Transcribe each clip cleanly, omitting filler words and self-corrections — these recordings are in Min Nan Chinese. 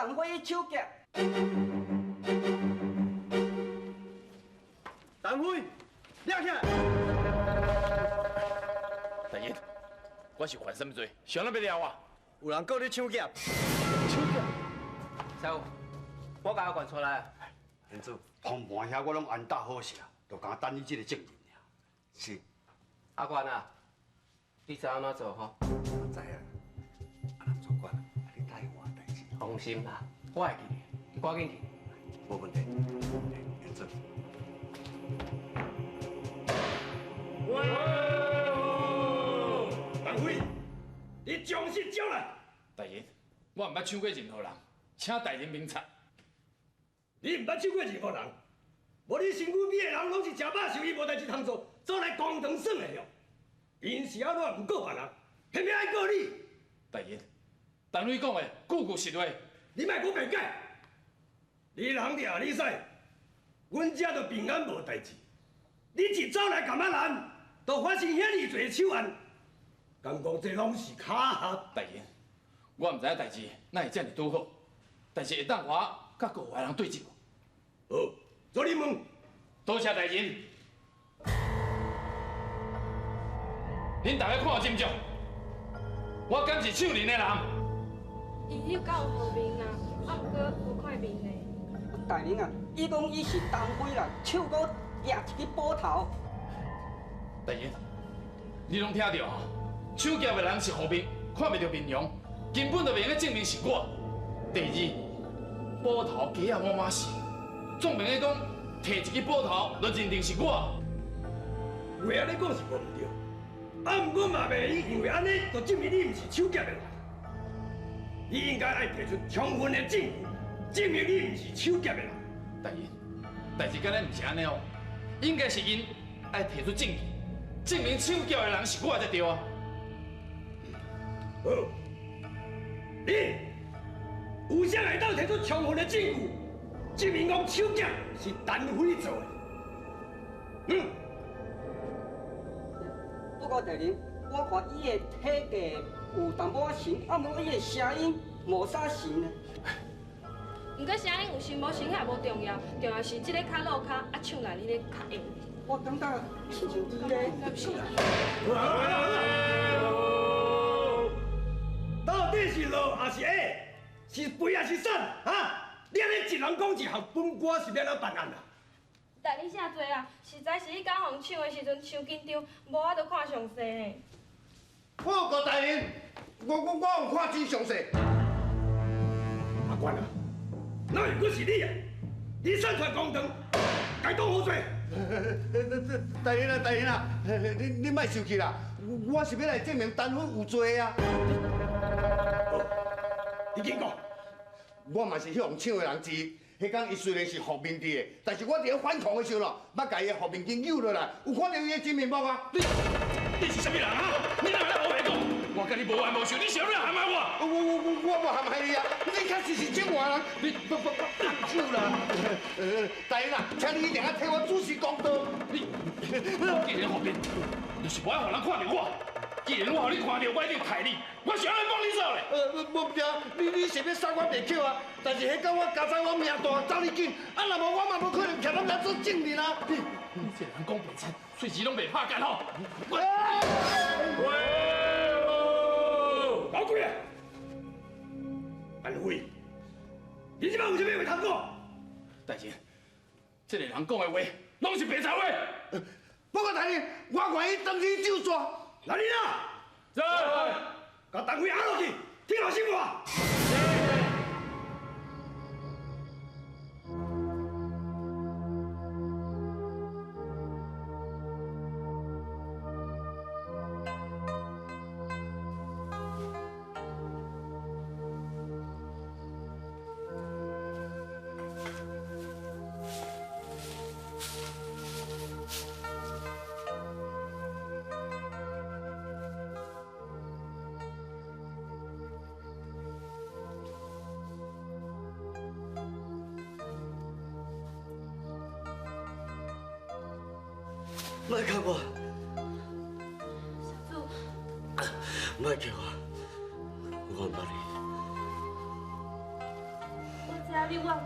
陳飛去搶劫。陳飛，抓起來！大人，我是犯什麼罪？誰人欲抓我？有人告你搶劫。搶劫？師傅，我共阿權帶來。連祖，通盤遐我攏安搭好勢，就干焦等你這个證人爾。是。阿權啊，你知按怎做吼？我知啊。啊，林主管，你答應我的代誌。放心啦，我會記得，你趕緊去。無問題。連祖。陳飛，你將實招來。大人，我毋捌搶過任何人，請大人明察。你毋捌搶過任何人，無你身軀邊的人攏是食飽受伊無代誌通做，走來公堂耍的喲。𪜶是按怎毋告別人，偏偏愛告你？大人，陳飛講的句句實話。你莫閣辯解。你人佇阿里山，阮遮就平安無代誌。你一走來噶瑪蘭，就發生遐爾濟手案，敢講這攏是巧合？大人，我毋知影代誌哪會遮爾拄好，但是會當我佮國外人對質無？好，做你問。多謝大人。恁大家看有斟酌，我敢是搶人的人？伊有夠好面啊，啊，毋過無看面呢。大人啊，伊講伊是陳飛啦，手閣舉一支斧頭。大人，你攏聽著吼，搶劫的人是伏面，看袂著面容，根本就袂用證明是我。第二，斧頭加仔滿滿是，總袂用講提一支斧頭就認定是我。話按呢講是無毋對，啊，毋過嘛袂用因為按呢就證明你毋是搶劫的人。你應該愛提出充分的證據，證明你毋是搶劫的人。大人，代誌敢若毋是按呢哦，應該是𪜶愛提出證據，證明搶劫的人是我才對啊。好，你有啥會當提出充分的證據，證明講搶劫是陳飛做的？嗯。不過大人，我看伊的體格有淡薄仔神，啊，毋過伊的聲音無啥神呢。毋過聲音有神無神遐無重要，重要是這個較落跤，啊搶來你咧較硬。我感覺親像伊咧。是啦。到底是落還是下？是肥還是瘦？哈？你按呢一人講一項，本官是欲按怎辦案啊？大人啥罪啊？實在是彼工予搶的時陣傷緊張，無法度看詳細呢。報告大人，我有看真詳細。阿官啊，哪會閣是你啊？你擅竄公堂，該當何罪？大人啊，大人啊，你莫生氣啦，我是欲來證明陳飛有罪啊。你緊講。我嘛是彼予搶的人之一。彼工伊雖然是伏面佇的，但是我佇咧反抗的時陣咯，捌共伊的伏面巾扭落來，有看著伊的真面目啊！你是啥物人啊？你哪會當烏白講？我佮你無冤無仇，你想欲陷害我？我無陷害你啊！你確實是這外人，你不不不手啦！大人啊，請你一定要替我主持公道。你我既然伏面，就是無愛予人看著我。既然我予你看著，我一定刣你。我是按呢幫你做咧。無毋對，你是欲殺我袂抾啊？但是彼工我加知我命大，走你緊，啊若無我嘛無可能徛咱遮做證人啊！你這人講白賊，喙齒攏袂拍乾吼！喂，老鬼啊！陳飛，你這擺有啥物話通講？大人，這个人講的話攏是白賊話。報告大人，我願意當庭就坐。來人啊！在。共陳飛押落去，聽候審判。莫叫我，小祖，莫叫我，我毋捌你。你怨妇啊，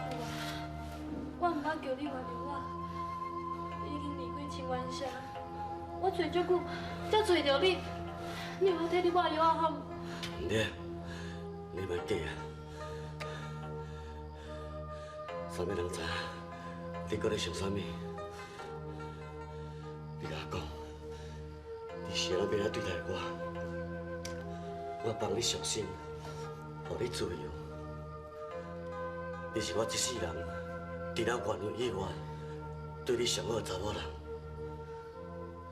我毋捌叫你原谅我。你已经离开清源社，我揣足久才揣著你，你有法替你抹药啊？好？毋对，你莫假啊！啥物人知影？你阁咧想啥物？你共我讲，你是按怎欲按怎对待我？我放你伤心，予你自由。你是我这世人除了原谅以外，对你上好的查某人。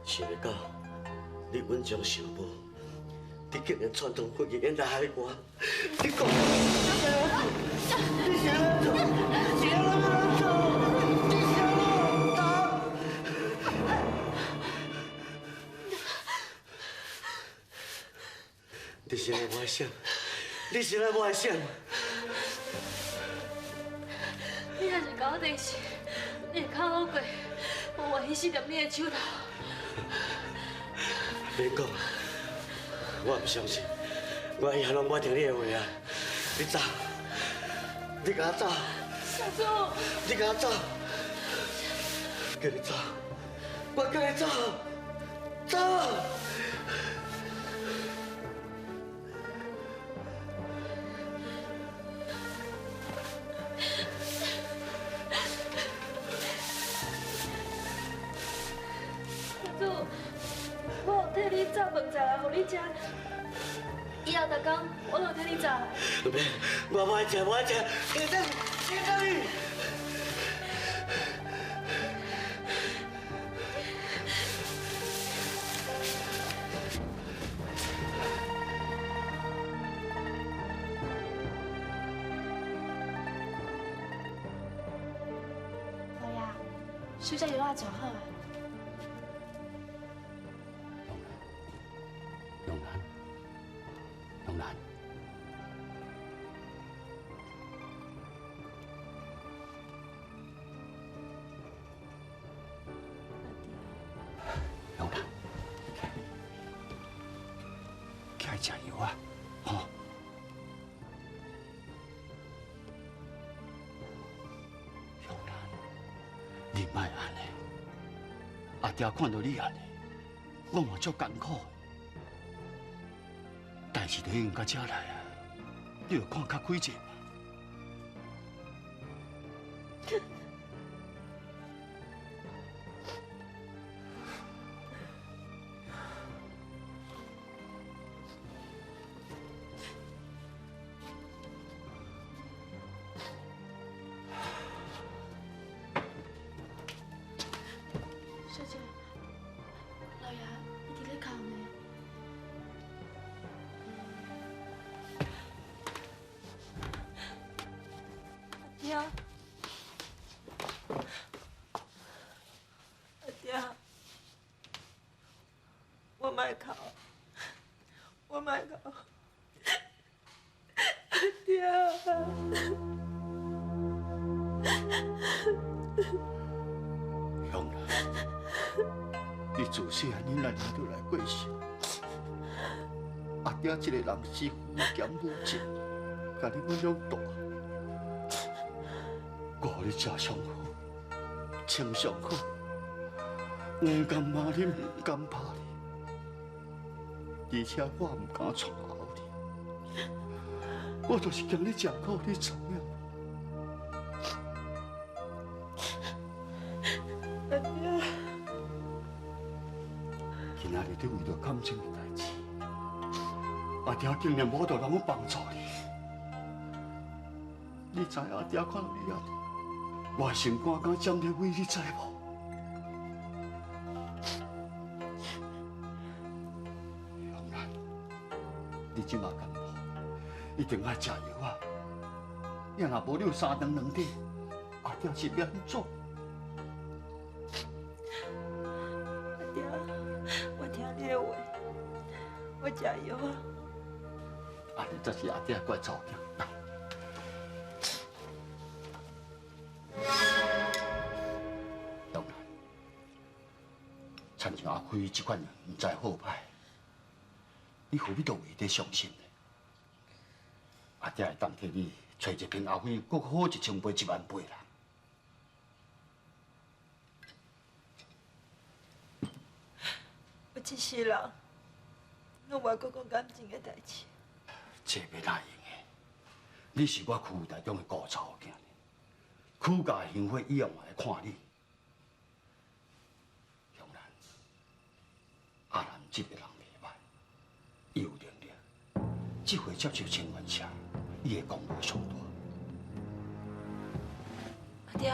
想袂到你稳中受报，你竟然串通好意来害我！你讲，你是按怎做？是按怎做？你是按怎做？你是来我想，你是来我想。你若是共我提示，你会较好过，我愿意死踮你的手头。免讲，我毋相信，我以后拢无听你的话啊！你走，你共我走，小祖，你共我走，叫你走，我叫你走，走。你食，以后逐工我都替你炸。免，我无爱食，无爱食，你等，你等你。老爷，小姐药仔做好啊。食药啊，吼！永兰，你莫按呢，阿爹看到你按呢，我嘛足艰苦。代志都已经到这来啊，你著看较开者嘛。我莫哭，阿爹。香兰，你自细汉恁阿娘就来过世，阿爹这个人是父兼母亲，共你阮养大，我予你食上好，穿上好，毋甘骂你，毋甘拍你。而且我毋敢带后你，我就是惊你食苦，你知影？阿爹，今仔日你为著感情的代志，阿爹竟然无度人帮助你。你知阿爹看到你按呢，我的心肝敢针咧位，你知无？你这马艰苦，一定爱食药啊！你若无你有三顿两顿，阿爹是欲按怎？阿爹，我听你的话，我食药啊。按呢才是阿爹乖查某囝。来，当然，亲像阿辉这款人，毋知好歹。你何必都为得伤心呢？阿爹会当替你揣一片阿辉，阁好1000倍、1万倍啦。我这世人，拢无阁讲感情的代志。这欲哪会用的？你是我区台中的顾查某囝，区家的香火以后嘛会看你。香兰，阿南这个人袂歹，伊有能力，这回接受清源社，伊的功劳上大。阿爹，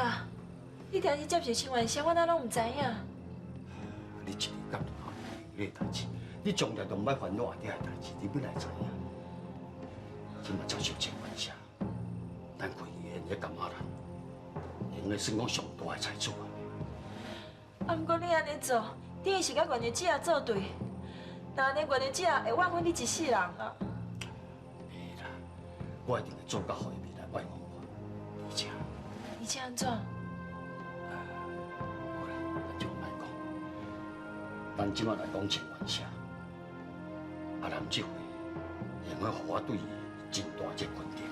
你当时接受清源社，我哪拢毋知影。你一日到晚你的代志，你从来都毋捌烦恼阿爹的代志，你欲来知影？这马接受清源社，咱开医院的甘阿兰，应该算讲上大的财主啊。啊，毋过你按呢做，等于是佮月娘姐做对。若按呢，月娘姐会怨恨你一世人啊。袂啦，我一定会做到予伊袂来怨恨我。而且，而且按怎？好啦，咱就莫讲。咱这马来讲清源社，阿南这回会用予我对伊真大一个肯定。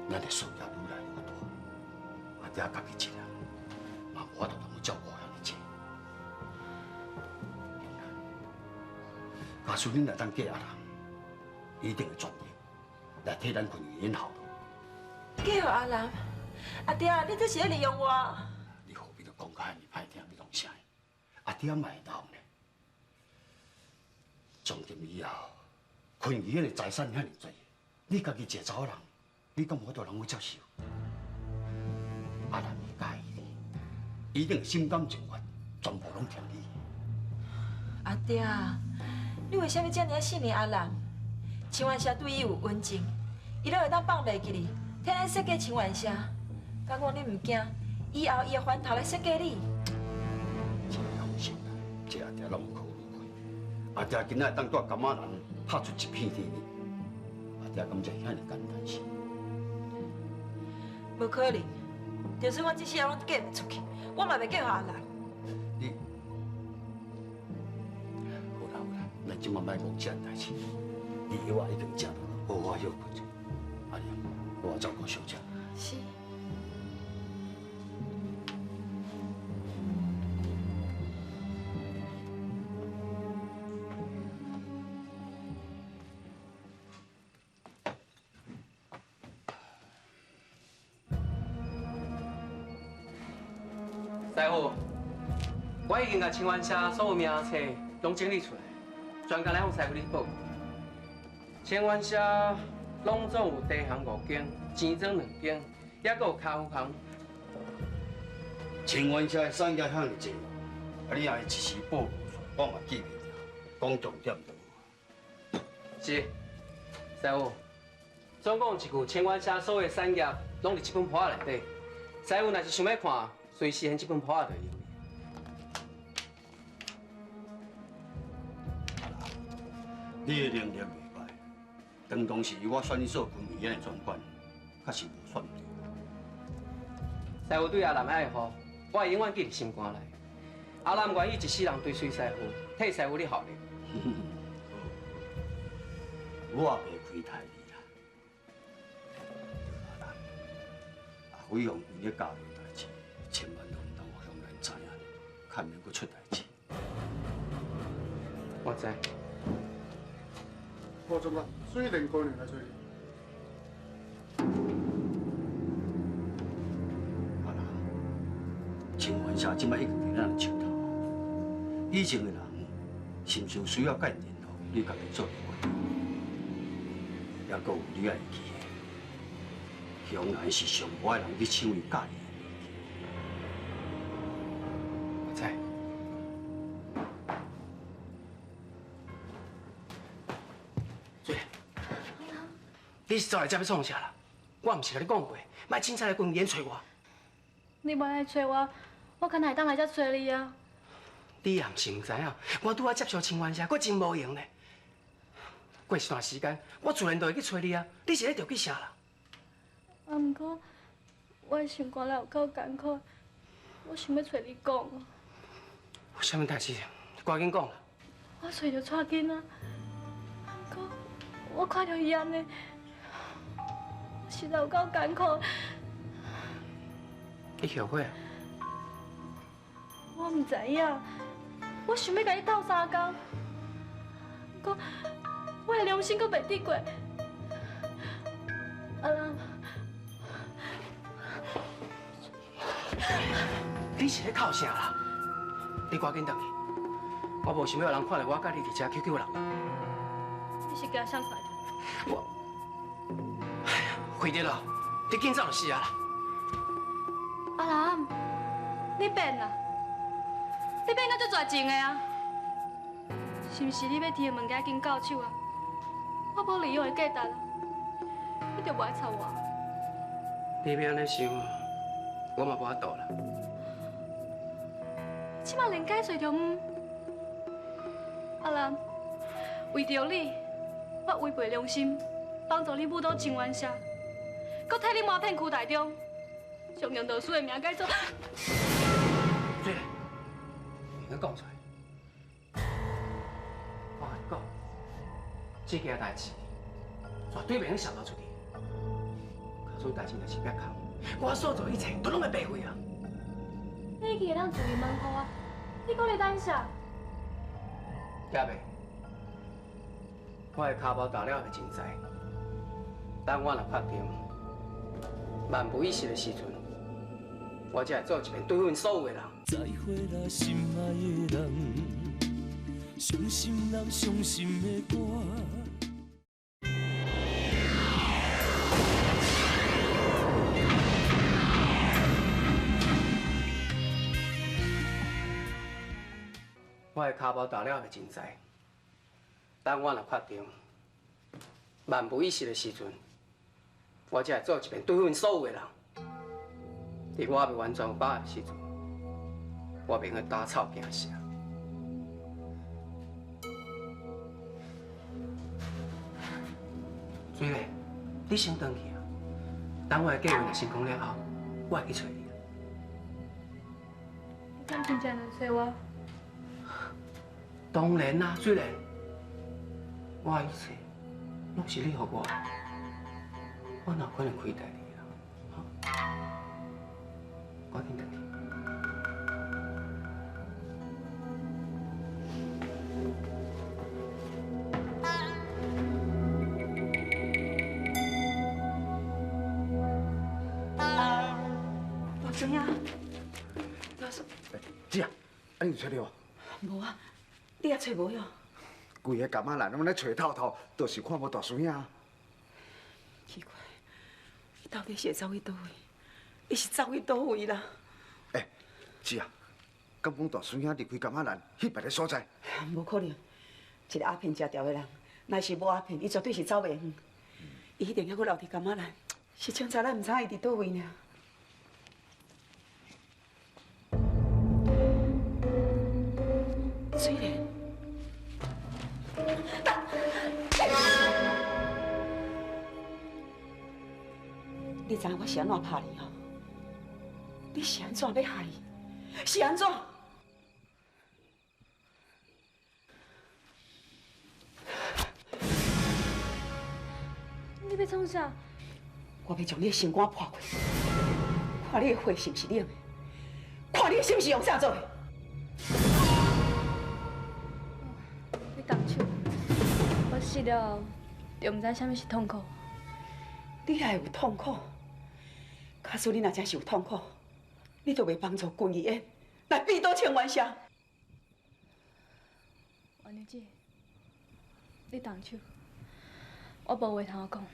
咱的事业愈来愈大，阿爹家己一人嘛无法度通照顾遐尔济。假使恁若当嫁阿南，一定会全力来替咱昆玉演效劳。嫁予阿南，阿爹，你这是咧利用我。你何必都讲甲遐尔歹听，你讲啥？阿爹嘛会老呢。从今以后，昆玉的财产遐尔济，你家己一个查某人，你敢有法度人会接受？阿南会佮意你，一定心甘情愿，全部拢听你。阿爹，你为啥物遮尔信任阿南？清源社对伊有恩情，伊拢会当放袂记你，替咱设计清源社。敢讲你毋惊，以后伊会翻头来设计你？这放心啦，这阿爹拢有考虑过。阿爹今仔会当带柑仔兰拍出一片天呢，阿爹感觉遐尔简单是？无可能，就算我这世人拢嫁袂出去，我嘛袂嫁予阿南。你，好啦好啦，咱这马莫讲这代志，你药仔已经食落，好好休困者。阿玲，好好照顾小姐。是。师傅，我已经共清源社所有名册拢整理出来，专工来向师傅你报告。清源社拢总有地行5间，钱庄2间，抑阁有卡夫行。清源社的产业遐尔济，啊，你若一时报无出，我嘛记袂牢，讲重点就好。是，师傅，总共一句清源社所有的产业拢伫这本簿仔内底。师傅若是想欲看，随时掀这本簿仔就会用。你的能力袂歹，当当时我选你做昆玉园的专管，确实无选对。师傅对阿南的爱护，我会永远记伫心肝内。阿南愿意一世人追随师傅，替师傅你效力。我也袂亏待你啦。阿南，阿辉用为你教的代志，千万都毋通予乡人知影，较免阁出代志。我知。吴总管，水莲姑娘来找你。阿南，清源社这摆已经伫咱的手头，以前的人是毋是有需要佮因联络？你家己做决定。抑阁有你爱记的，乡人是上无爱人去抢伊喜欢的物件。我知。你是走来这欲创啥啦？我毋是共你讲过，莫凊彩来军营揣我。你无来揣我，我敢若会当来遮揣你啊？你也毋是毋知影，我拄仔接受清源社，阁真无闲咧。过一段时间，我自然就会去揣你啊。你是咧着急啥啦？啊，毋过我的心肝内有够艰苦，我想欲揣你讲。有啥物代志？赶紧讲啦！我揣著蔡囡仔，毋过我看著伊按呢，实在有够艰苦。你后悔？我毋知影，我想欲共你斗相共，不过我的良心阁袂得过。阿兰，你是咧哭啥啦？你赶紧转去，我无想欲予人看著我佮你伫遮求求人。你是惊啥看著？我，哎呀，费得啦，你紧走就是啊啦。阿兰，你变啦，你变到足绝情的啊！是毋是你欲提的物件已经到手啊？我无利用的价值，你就无爱插我。你欲按呢想，我嘛无法度啦。这马连解释就毋。阿兰，为著你，我违背良心，帮助你舞刀清源社，阁替你瞒骗区大中，将杨道师的名改做。对，你讲出来。我共你讲，这件代志绝对袂用泄露出去。假使代志若是煏空，我所做一切都拢会白费啊！你已经会当自立门户啊，你阁咧等啥？也袂，我的跤包踏了也袂真知。等我若确定万无一失的时阵，我才会做一遍对阮所有的人。再会啦，心爱的人，伤心人伤心的歌。我的跤包踏了也袂真知。等我若确定万无一失的时阵，我才会做一遍对阮所有的人。伫我还袂完全有把握的时阵，我袂用打草惊蛇。水莲，你先转去啊。等我的计划若成功了后，我会去揣你。你敢真正来揣我？当然啦，水莲，我的一切拢是你予我的，我哪可能亏待你啊？哈，赶紧转去。大孙啊，大孙。姐啊，啊你有揣著无？无啊，你也揣无哟？规个柑仔兰拢咧揣透透，就是看无大孙仔。奇怪，伊到底是会走去佗位？伊是走去佗位啦？欸，姐啊，敢讲大孙仔离开柑仔兰去别个所在？无可能，一个鸦片食著的人，若是无鸦片，伊绝对是走袂远。伊一定犹阁留伫柑仔兰，是清查咱毋知伊伫佗位尔。水莲，你知影我是按怎拍你哦？你是按怎欲害伊？是按怎？你欲创啥？我欲将你的心肝破开，看你的血是毋是冷的，看你的心是用啥做的。你动手，我死了后就毋知啥物是痛苦。你也会有痛苦？假使你若真是有痛苦，你就袂帮助军医院来变倒清源社。婉玲姐，你动手，我无话通讲。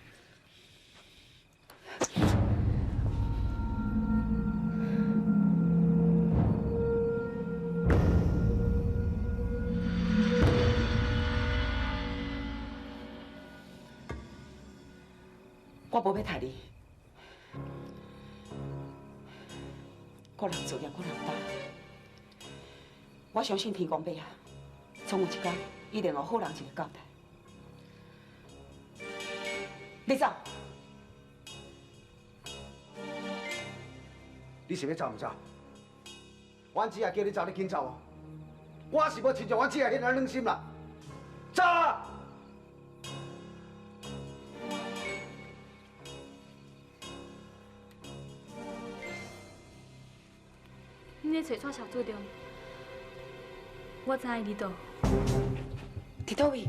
我无欲杀你，各人作业，各人担。我相信天公伯啊，总有一天一定予好人一个交代。你走。你是欲走毋走？阮姊仔叫你走，你紧走哦。我是无亲像阮姊仔彼尔软心啦。走啊！咧找蔡小主中，我知影伊伫佗。伫佗位？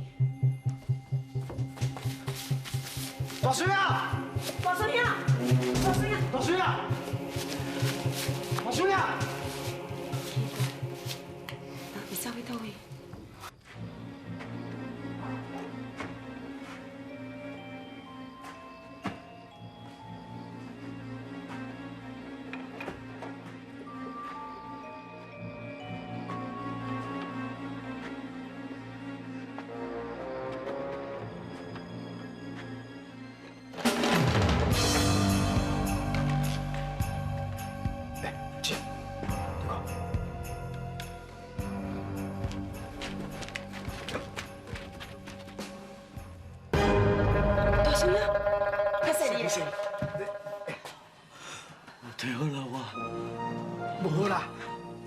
大孙啊！大孙兄！大孙兄！大孙啊！大孙啊！奇怪，伊走去佗位？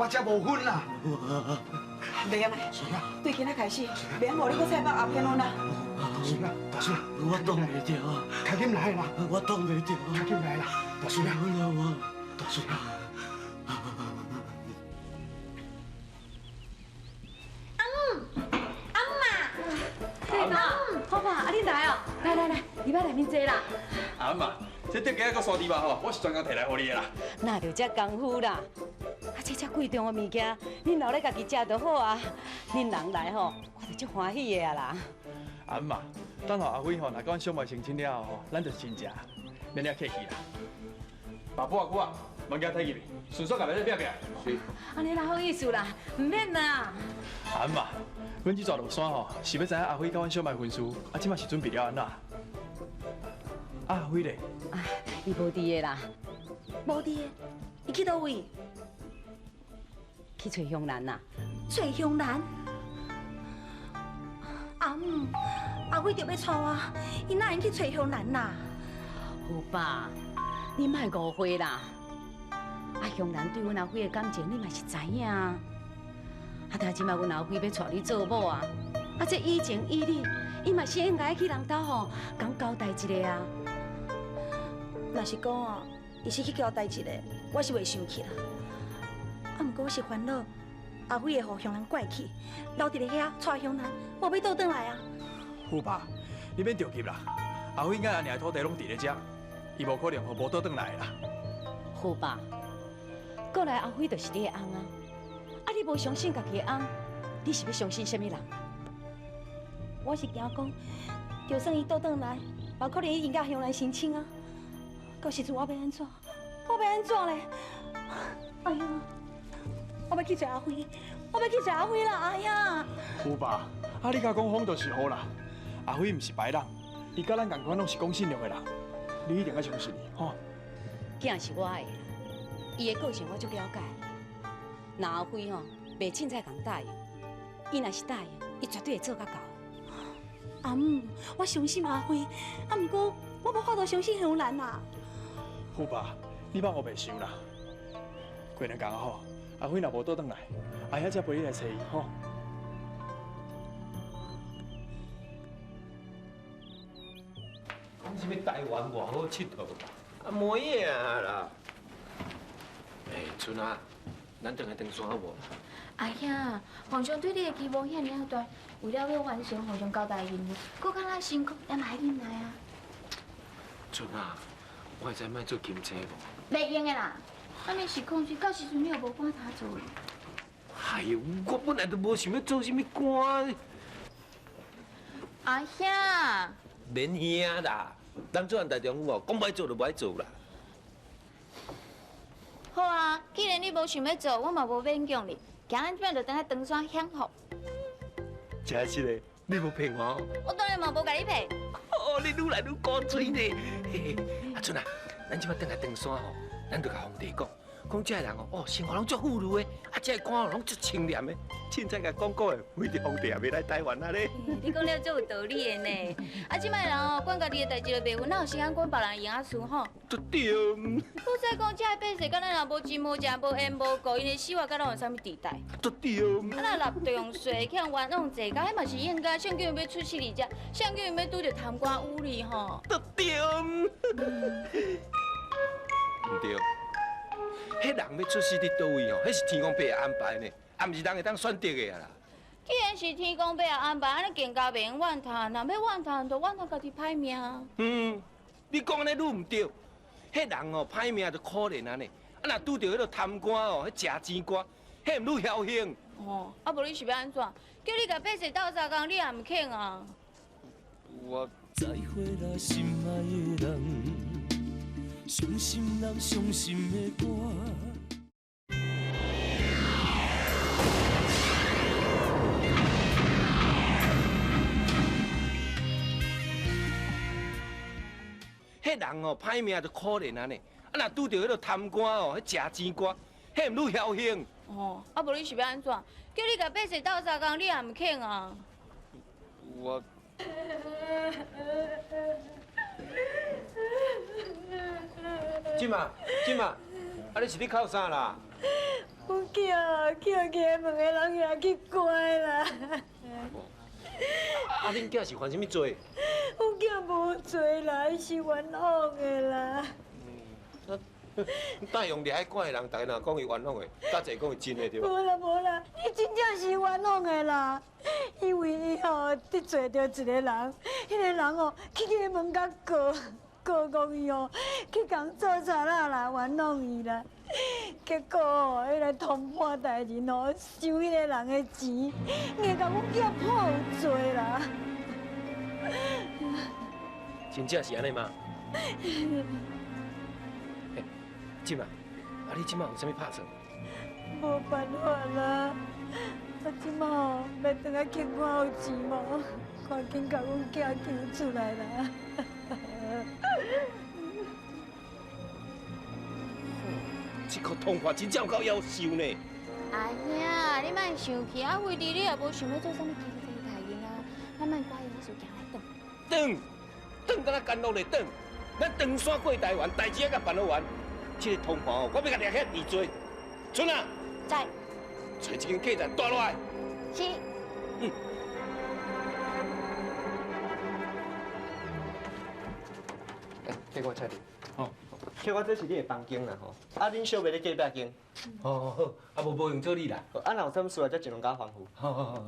我无分啦，袂用的，对今仔开始，袂用予你阁再放阿骗阮啦。大孙啊，大孙，我挡袂住啊！赶紧来啦！我挡袂住，赶紧来啦！大孙啊，大孙啊！阿姆，阿姆啊，对吧？好吧，啊你来哦，来来来，入来内面坐啦。阿姆啊，这竹鸡仔佮山猪肉吼，我是专工提来予你的啦。那就这功夫啦。这遮贵重的物件，恁留咧家己食就好啊。恁人来吼，我就足欢喜的啊啦。阿姆啊，等候阿辉吼，若佮阮小妹成亲了后吼，咱就真正，免遐客气啦。爸母阿姑啊，物件提入去，顺续共咱拼拼。是。按呢啦，好意思啦，毋免啦。阿姆啊，阮这逝落山吼，是欲知影阿辉佮阮小妹婚事，啊，这马是准备了按怎？阿辉咧？啊，伊无伫的啦。无伫的，伊去佗位？去揣香兰啦！揣香兰？阿姆，阿辉就欲娶我，伊哪会去揣香兰啦？好吧，你莫误会啦。啊，香兰对阮阿辉的感情，你嘛是知影啊。啊，但这马阮阿辉欲娶你做某啊，啊，这以情以理，伊嘛是应该去人兜吼，共交代一下啊。若是讲哦，伊是去交代一下，我是袂生气啦。啊，毋过我是烦恼，阿辉会予香兰怪去，留伫咧遐娶香兰，无欲倒转来啊。富爸，你免著急啦，阿辉佮阿娘的土地拢伫咧遮，伊无可能予无倒转来啦。好吧，过来阿辉就是你的翁啊，啊你无相信家己的翁，你是欲相信啥物人？我是惊讲，就算伊倒转来，嘛可能已经佮香兰成亲啊。到时阵我欲按怎？我欲按怎咧？哎呀！我欲去揣阿辉，我欲去揣阿辉啦！哎呀！富爸，啊你敢讲风就是雨啦。阿辉毋是白人，伊佮咱仝款拢是讲信用的人，你一定爱相信伊吼。囝是我的，伊的个性我足了解。若阿辉吼袂凊彩共答应，伊若是答应，伊绝对会做甲到。阿姆，我相信阿辉，啊，毋过我无法度相信香兰啦。富爸，你莫乌白想啦。过两工吼，阿辉若无倒转来，阿兄才陪你来揣伊吼。讲啥物台湾偌好𨑨迌，啊无影啦。欸，春啊，咱转来长山无？阿兄，皇上对你的期望遐尔仔大，为了欲完成皇上交代的任务，阁较咱辛苦，咱嘛爱忍耐啊。春啊，我会使莫做钦差无？袂用的啦，按呢是控制，到时阵你又无官通做。哎呦，我本来就无想欲做啥物官。阿兄，免兄啦，咱做人大丈夫哦，讲无爱做就无爱做啦。好啊，既然你无想欲做，我嘛无勉强你。行，咱这摆就转来长山享福。真实的，你无骗我。我当然嘛无共你骗。哦，你愈来愈古锥呢。嘿嘿，阿春啊，咱这摆转来长山吼，咱就共皇帝讲，讲这个人哦，生活拢足富裕的，啊，这个官哦拢足清廉的，凊彩共讲讲的，反正皇帝也袂来台湾啊咧。你讲了足有道理的呢。啊，这摆人哦，管家己的代志就袂分，哪有时间管别人闲仔事吼？对对。阁再讲，这个百姓佮咱若无亲无情无缘无故，𪜶的死活佮咱有啥物地带？对对。啊，若纳重税，去予冤枉济，彼嘛是应该。谁叫𪜶欲出气伫遮，谁叫𪜶欲拄著贪官污吏吼？对对。毋对。彼人欲出世佇佗位吼，彼是天公伯安排呢，也毋是人会当选择的啊啦。既然是天公伯安排，按呢更加袂用怨叹，若欲怨叹，就怨叹家己歹命。嗯，你讲按呢愈毋对，彼人哦歹命就可怜按呢，啊若拄著彼个贪官哦，彼食钱官，彼毋愈僥幸。哦，啊无你是欲按怎？叫你共伯婿斗相共，你也毋肯啊。我。再会啦，心爱的人，伤心人伤心的歌。彼人哦歹命就可怜按呢，啊若拄著彼个贪官哦，彼食钱官，彼毋愈僥幸。哦，啊无你是欲按怎？叫你共伯婿斗相共，你也毋肯啊。我。姊啊，姊啊，啊你是咧哭啥啦？阮囝去予街门的人遐去关啦。啊，恁囝是犯啥物罪？阮囝无罪啦，伊是冤枉的啦。大用掠去关的人，逐家若讲伊冤枉的，较济讲伊真的对无？无啦无啦，伊真正是冤枉的啦。因为伊吼得罪著一个人，彼个人哦去街门共告，告讲伊哦去共做贼仔啦，冤枉伊啦。结果哦，彼个通判大人哦收彼个人的钱，硬共阮囝判有罪啦。真正是按呢吗？姊啊，啊你这马有啥物拍算？无办法啦，我这马吼欲转来欠看有钱无，赶紧共阮囝救出来啦！这个通话真正有够夭寿呢。阿兄，你莫生气啊！为弟你也无想欲做啥物经济代志啊，咱莫怪伊就行来转。转，转敢若甘露咧转，咱长山过台湾，代志犹共办好完。这个通判哦，我欲共掠遐治罪。春啊，在。揣一间客栈住落来。是。嗯。来，替我请你。好。客我这是你的房间啦吼，啊，恁小妹咧隔壁间。好好好，啊无无用做你啦。啊，若有啥物事啊，才尽量共我吩咐。好好好好。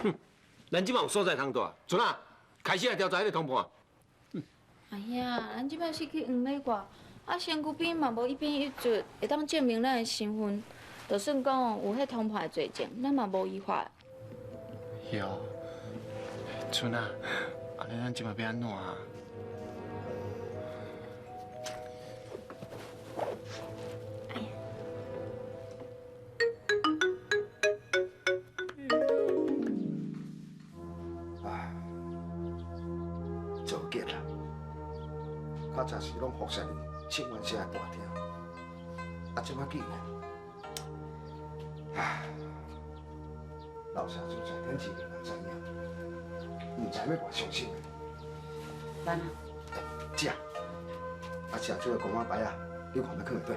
哼，咱这马有所在通住，春啊，开始来调查彼个通判。阿兄，咱这摆是去黄美国，啊，身躯边嘛无一边一字会当证明咱的身份，就算讲有彼通判的罪证，咱嘛无依法。哟，春啊，按呢咱这马欲按怎啊？哎，做结啦。较早时拢服侍伫清源社的大厅，啊，这摆竟然，唉，老社主在顶一个人知影，毋知欲偌伤心。咱啊，姐，啊，社主的公仔牌啊，你看欲囥佇佗？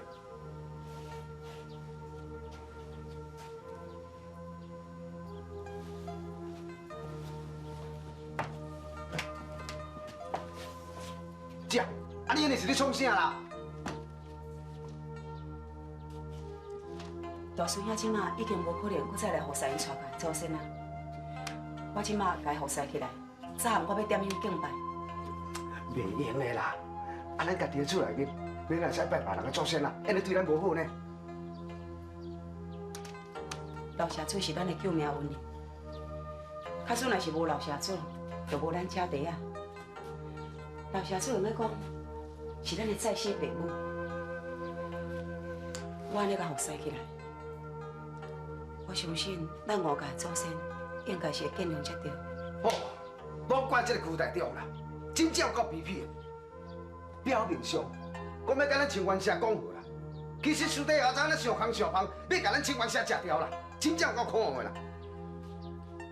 姐，啊你按呢是咧创啥啦？大师兄这马已经无可能阁再来服侍𪜶带家祖先啊！我这马共伊服侍起来，早暗我欲点香敬拜。袂用的啦！啊，咱家己的厝内面，你哪会使拜别人的祖先啦？按呢对咱无好呢。老社主是咱的救命恩人，假使若是无老社主，就无咱姐弟啊。老社主用咧讲，是咱的再生父母。我按呢共服侍起来，我相信咱吴家的祖先应该是会见谅才对。哦，莫怪这个邱台长啦，真正有够卑鄙的。表面上讲欲共咱清源社讲和啦，其实私底下怎咧想空想方，欲共咱清源社食掉啦，真正有够可恶的啦。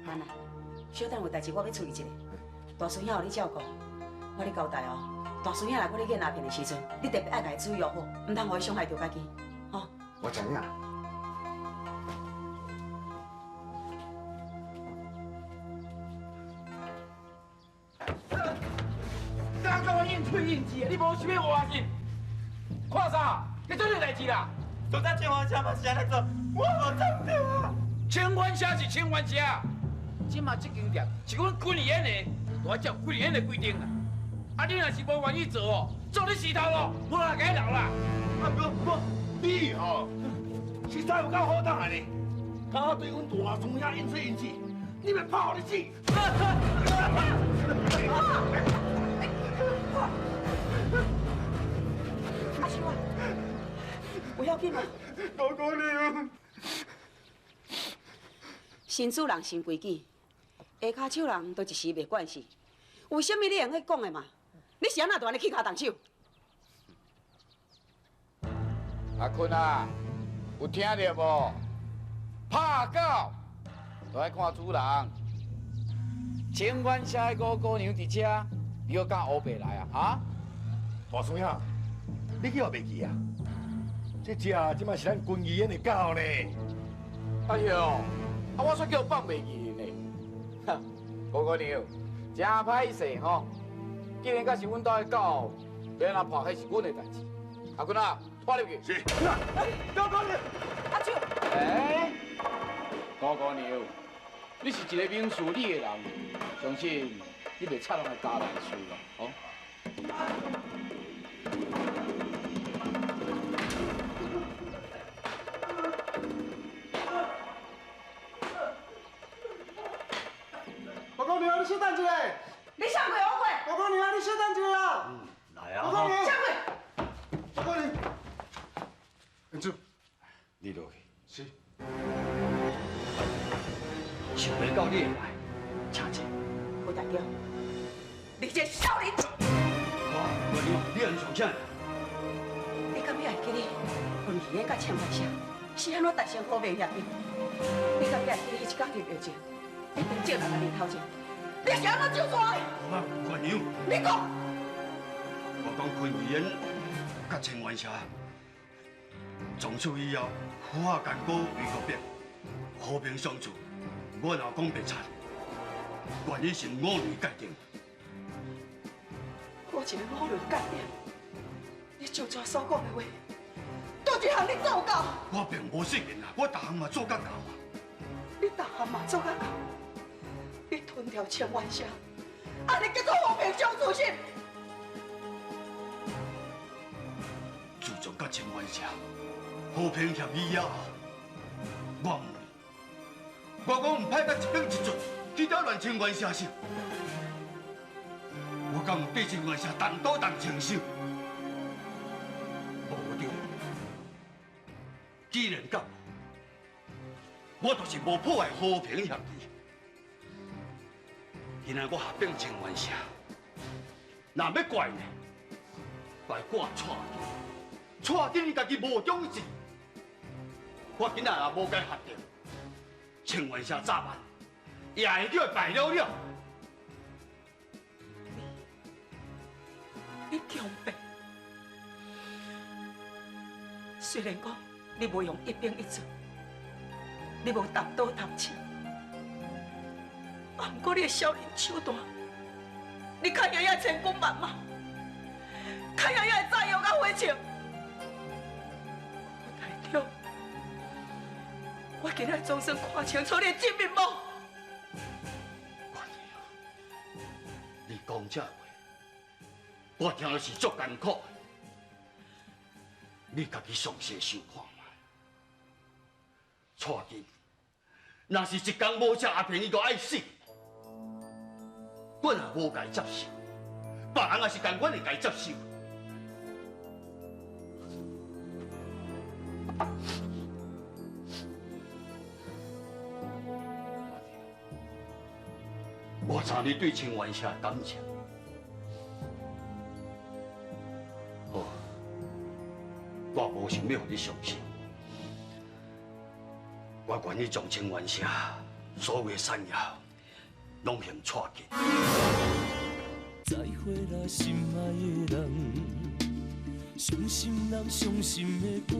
妈啊，小等有代志我欲处理一下，大师兄予你照顾，我咧交代哦。大师兄若阁咧演鸦片的时阵，你特别爱共伊注意好，毋通予伊伤害著家己，吼。我知影。敢共我硬对硬？政治啊，你無想欲活是？看啥？你做啥代誌啦？昨早清源社嘛是按呢做，我無參著啊。清源社是清源社，這馬這間店是阮君怡園的，就按照君怡園的規定啦。啊，你若是無願意做哦，做你死頭路，無人共你留啦。啊，哥，你吼，實在有夠好膽的呢，敢對阮大師兄應水應氣，你欲拍予你死！阿秀啊，有要緊無？五姑娘，新主人新规矩，下跤手人都一時袂慣勢。有啥物你會用講的嘛？你是按怎就按呢起跤動手？阿坤啊，有聽著無？拍狗都愛看主人。清源社的五姑娘佇遮，你閣敢烏白來啊？哈？大師兄，你去予袂記啊？這隻這馬是咱軍醫院的狗呢。哎喲，啊我煞叫放袂記呢。哈，五姑娘，真歹勢吼！既然閣是阮兜的狗，欲按怎破，彼是阮的代誌。阿坤啊，拖入去。是。五姑娘，阿舅。欸，五姑娘，你是一個明事理的人，相信你袂插人的家內事啦，吼。五姑娘，你小等一下。你啥过？我過。五姑娘，你小等一下啦。嗯，來啊。五姑娘。啥過？五姑娘。英子，你落去。是。想袂到你會來，請坐。胡大強，你這少年！我，你按呢創啥？你敢會記得雲奇甲千萬社是按怎達成和平協議？你敢會記得彼一工入藥前，你當眾人的面頭前，你是按怎招出來？我關娘，你講。我講昆玉園佮清源社，從此以後，苦哈干戈為國別，和平相處。我若講白賊，願意是五類界定。我一个五類界定，你就怎所講的話，佗一項你做到？我並無說言啊，我逐項嘛做甲到啊。你逐項嘛做甲到，你吞掉千萬社，按呢叫做和平相處是？自從佮清源社和平協議了後，我毋，我講毋歹佮一兵一卒去捣亂清源社是？我敢有對清源社動刀動槍手？無對。既然講，我就是無破壞和平協議。今仔我合併清源社，若欲怪呢，怪我蔡金，蔡金伊家己無重視，我今仔也無共合併，清源社早晚也會叫敗了了。你強辯，雖然講你無用一兵一卒，你無動刀動槍，啊，毋過你的小人手段，你較贏遐千軍萬馬，較贏遐炸藥佮火槍。胡大長，我今仔總算看清楚你的真面目。關娘，你講這話，我聽了是足艱苦的。你家己詳細想看覓。蔡金，若是一工無食鴉片，伊就愛死。我若無共伊接受，別人也是甘願會共伊接受。我知你對清源社的感情，好，我無想欲予你傷心，我願意將清源社所有的產業攏還蔡金。再會啦，心愛的人，傷心人傷心的歌。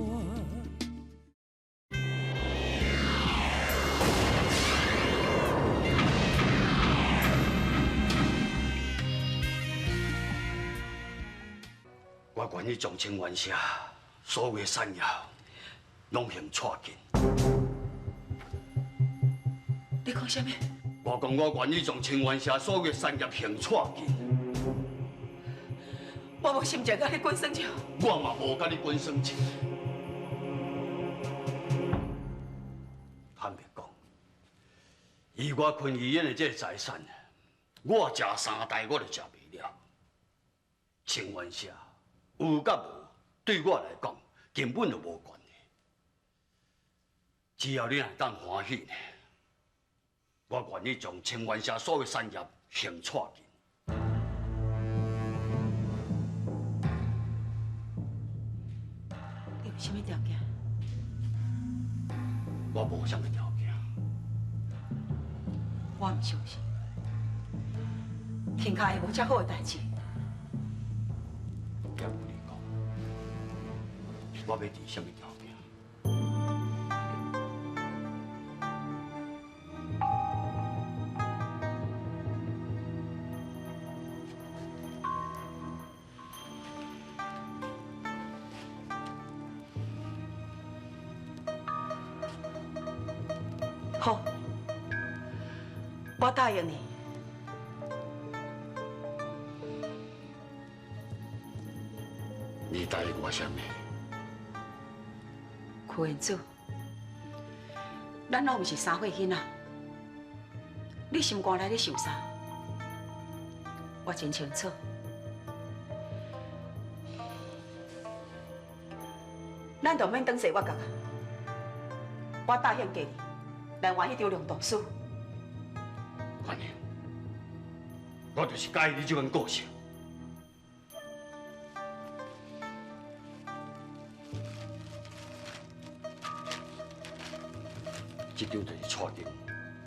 愿意将清源社所有的产业拢还蔡进。你讲啥物？我讲我愿意将清源社所有的产业还蔡进。我无心情佮你滚耍笑。我嘛无佮你滚耍笑。坦白讲，以我坤义演的这个财产，我食三代我都食袂了。清源社有佮无，对我来讲根本就无关系。只要你若当欢喜呢，我愿意将清源社所有产业还蔡进。你有啥物条件？我无啥物条件。我毋相信，天下会无遮好的代志。也无你讲，我欲提啥物条件？好，我答应你。你答应我啥物？柯彦祖，咱拢毋是三岁囡仔，你心肝内咧想啥？我真清楚。咱就免等坐我角，我答应过你，来换彼张量度书。关英，我就是佮意你这款个性。这张就是蔡经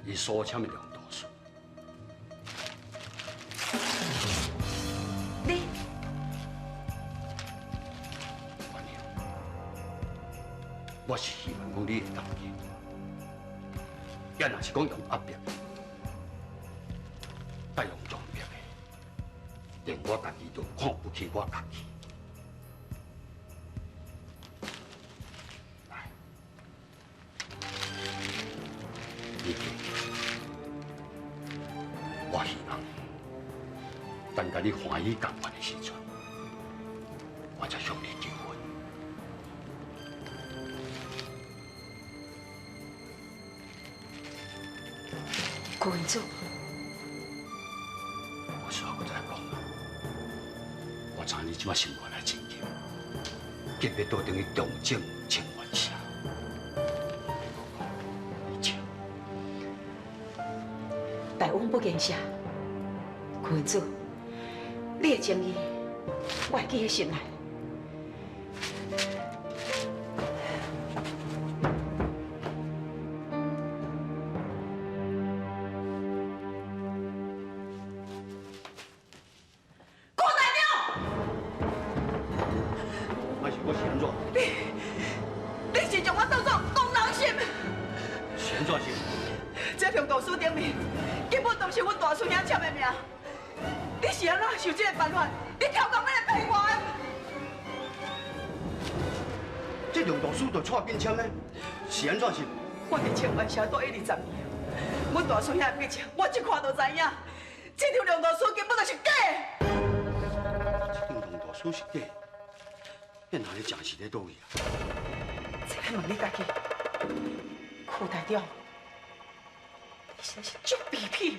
伊所签的量度书。你，关英，我是希望讲你会答应，也若是讲用压迫，再用强迫的，连我家己都看不起我家己。你记，我希望等甲你欢喜甘愿的时阵，我才向你求婚。郭文祖，我事后阁再讲啊。我知你这摆心肝内真急，急欲倒转去重整清源社。大翁不言谢，郭文祖，你的情义，我会记喺心内。郭大娘，还是我是按怎？你是将我当作戆人心？是按怎是？这量度书顶面根本就毋是阮大孙兄签的名，你是按怎想这个办法？你超工要来骗我的？这量度书就蔡紧签的，是按怎是？我伫清源社住20年，阮大孙兄的笔迹，我一看就知影，这张量度书根本就是假的。这张量度书是假的，那哪里真是咧佗位啊？这爱问你家己，柯台长。你实在是足卑鄙，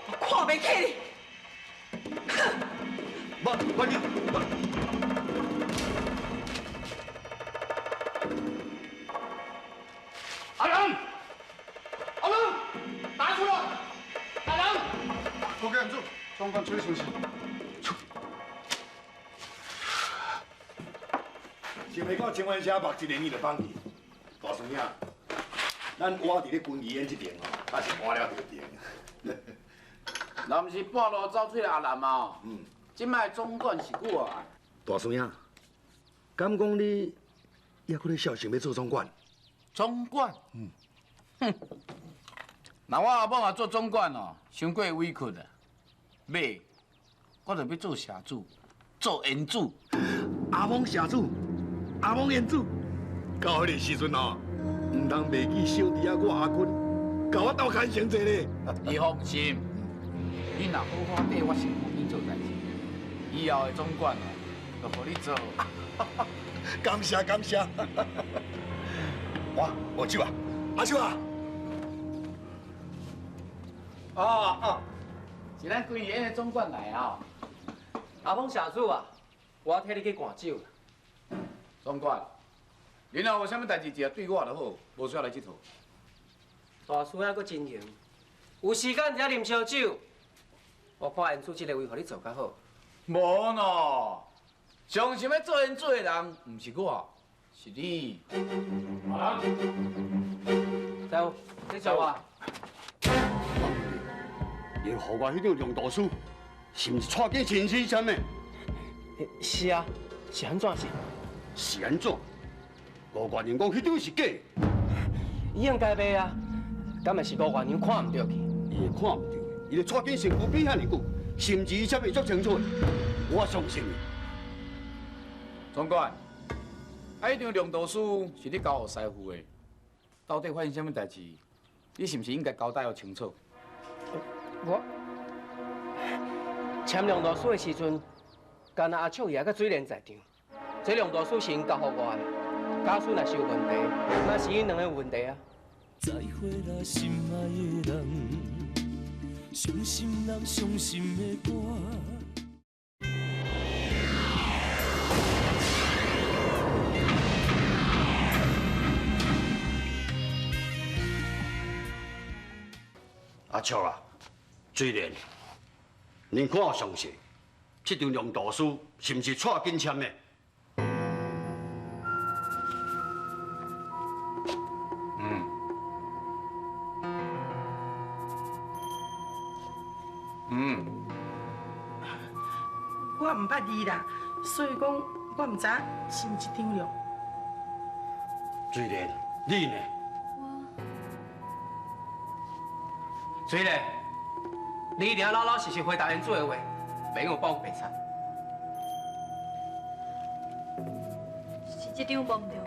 我看袂起你！哼！我你我。阿良，阿良，打出来！阿良，郭建祖，总管出去巡视。想袂到清源社目一个你就放弃，大孙兄。咱活伫咧军医院这边哦，还是活了就定。若毋是半路走出来阿南啊，这摆总管是我啊。大孙兄，敢讲你犹阁咧孝心欲做总管？总管？嗯。哼，那我阿某啊做总管哦，伤过委屈啦。尾，我就欲做社主，做缘主。阿蒙社主，阿蒙缘主，到彼个时阵哦，毋通袂记小弟仔我阿坤，共我斗牵成者咧。你放心，你若好好缀我身躯边做代志，以后的总管哦，就予你做。感谢感谢。哇，无手啊，阿手啊。哦哦，是咱归园的总管来啊。阿峰社主啊，我替你去赶酒啦。总管，你若有啥物代志，直接对我就好，无需要来这套。大师兄阁真闲，有时间才啉烧酒。我看缘主这个位，予你做较好。无喏，上想欲做缘主的人，毋是我，是你。阿师傅，你做我。你予我彼张量度书，是毋是蔡景亲身签的？是啊，是按怎是？是按怎？吴月娘讲彼张是假的。伊应该袂啊，敢会是吴月娘看毋著去？伊会看毋著，伊咧蔡景身躯边遐尔久，甚至伊才袂足清楚。我相信伊。总管，啊，彼张量度书是你交予师傅的，到底发生啥物代志？你是毋是应该交代予清楚？我签量度书的时阵，干焦阿笑爷佮水莲在场。这量度书是𪜶交予我的，假使若是有问题，那是𪜶两个有问题啊。再会啦，心爱的人，伤心人伤心的歌。阿笑啊！水莲，恁看详细，这张量度书是毋是蔡景签的？嗯。嗯。我毋捌字啦，所以讲我毋知是毋是这张量。水莲，你呢？我。水莲。你一定要老老实实回答因主的话，袂用讲白贼。是这张无毋对。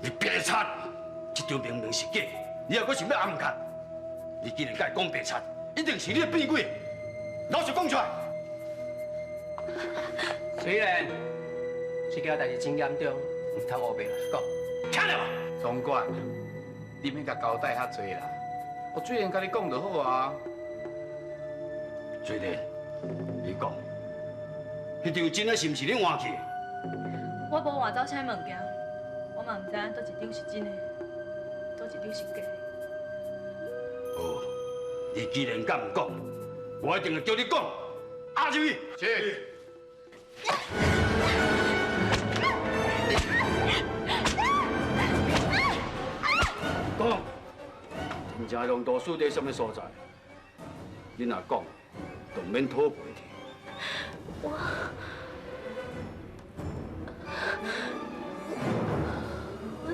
你白贼！这张明明是假的，你还阁想欲暗崁？你既然敢讲白贼，一定是你变鬼。老实讲出来。虽然这件代志真严重，毋通乌白来讲。听著无？总管，你免共交代遐济啦。我水莲共你讲就好啊。水莲，你讲，彼张真的是毋是你换去的？我无换走啥物件，我嘛毋知影佗一张是真的，佗一张是假的。哦，你既然敢毋讲，我一定会叫你讲。押入去。是。讲。真正量度书伫啥物所在？你若讲，就免讨赔去。我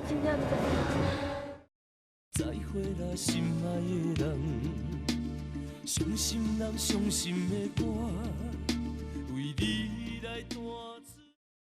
真正毋知影。再会啦，心爱的人，伤心人伤心的歌，为你。